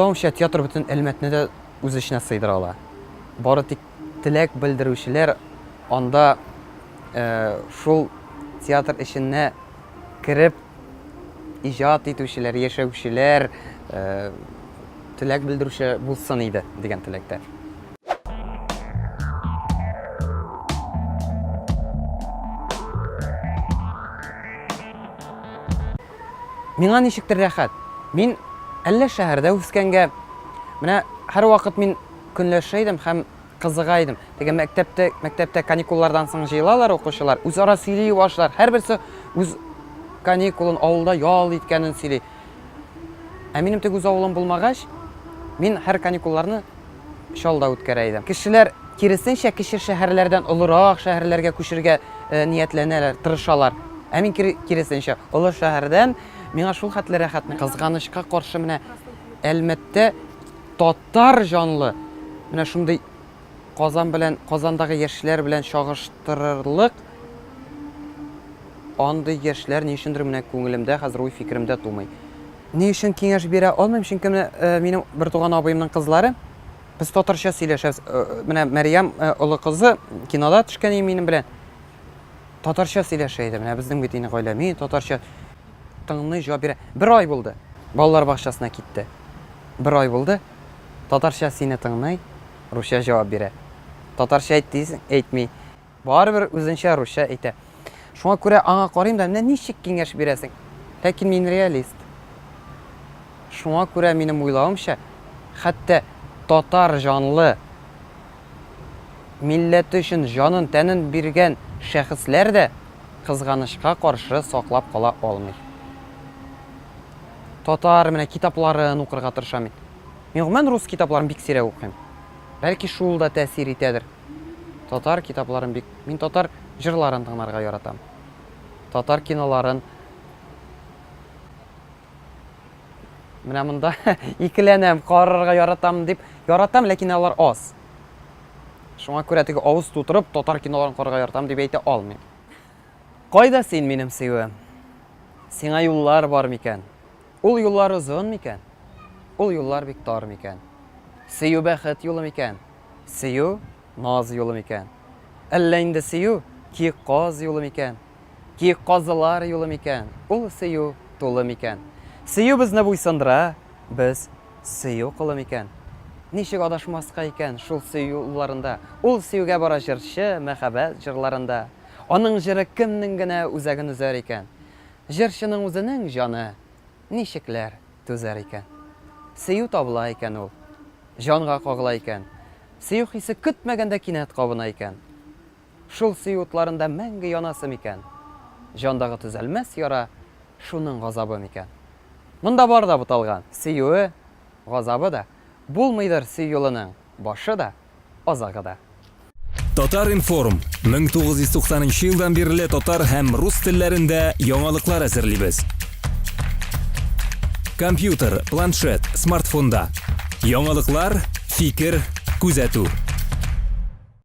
уйлавымча, театр бөтен Әлмәтне дә үз эченә сыйдыра ала. Бары тик теләк белдерүчеләр анда шул театр эченә кереп иҗат итүчеләр, яшәүчеләр, теләк белдерүчеләр булсын иде дигән теләктә. Миңа ничектер рәхәт. Мин әллә шәһәрдә үскәнгә, менә һәрвакыт мин көнләшә идем һәм кызыга идем. Теге мәктәптә, мәктәптә каникуллардан соң җыелалар укучылар, үзара сөйли башлар. Һәрберсе үз каникулын авылда ял иткәнен сөйли. Ә минем теге үз авылым булмагач, мин һәр каникулларны Чаллыда үткәрә идем. Кешеләр киресенчә кече шәһәрләрдән олырак шәһәрләргә күчергә э, ниятләнәләр, тырышалар. Ә мин киресенчә, олы шәһәрдән миңа шул хәтле рәхәт. Кызганычка каршы менә Әлмәттә татар җанлы менә шундый Казан белән Казандагы яшьләр белән чагыштырырлык андый яшьләр ни өчендер менә күңелемдә хәзер уй фикеремдә тумый. Ни өчен киңәш бирә алмыйм, чөнки менә э, минем бертуган абыемның кызлары, без татарча сөйләшәбез. Э, э, менә Мәрьям олы кызы кинода төшкән иде минем белән. Татарча сөйләшә иде. Менә безнең бит инде гаилә, мин татарча тыңлый, җавап бирә. Бер ай булды. Балалар бакчасына китте. Бер ай булды. Татарча сине тыңлый, русча җавап бирә. Татарча әйт дисең, әйтми. Барыбер үзенчә русча әйтә. Шуңа күрә аңа карыйм да, менә ничек киңәш бирәсең? Ләкин мин реалист. Шуңа күрә минем уйлавымча, хәтта татар җанлы, милләте өчен җанын, тәнен биргән шәхесләр дә кызганычка каршы саклап кала алмый. Татар менә китапларын укырга тырышам мин. Мин гомумән рус китапларын бик сирәк укыйм. Бәлки шул да тәэсир итәдер. Татар китапларын бик, мин татар җырларын тыңларга яратам. Татар киноларын Менә монда икеләнәм, карарга яратам дип, яратам, ләкин алар аз. Шуңа күрә теге авыз тутырып татар киноларын карарга яратам дип әйтә алмыйм. Кайда син, минем сөюем? Сиңа юллар бар микән? Ул юллар озын микән? Ул юллар бик тар микән? Сөю бәхет юлы микән? Сөю наз юлы микән? Әллә инде сөю киек каз юлы микән? Киек казылар юлы микән? Ул сөю тулы микән? Сөю безне буйсындыра, без сөю колы микән? Ничек адашмаска икән шул сөю юлларында? Ул сөюгә бара җырчы мәхәббәт җырларында. Аның җыры кемнең генә үзәген өзәр икән? Җырчының үзенең җаны ничекләр түзәр икән? Сөю табыла икән ул, җанга кагыла икән. Сөю хисе көтмәгәндә кинәт кабына икән. Шул сөю утларында мәңге янасы микән? Җандагы төзәлмәс яра шуның газабы микән? Монда бар да буталган, сөюе, газабы да. Булмыйдыр сөю юлының башы да, азагы да. Татар-информ, 1990 нчы елдан бирле татар һәм рус телләрендә яңалыклар әзерлибез. Компьютер, планшет, смартфонда. Яңалыклар, фикер, күзәтү.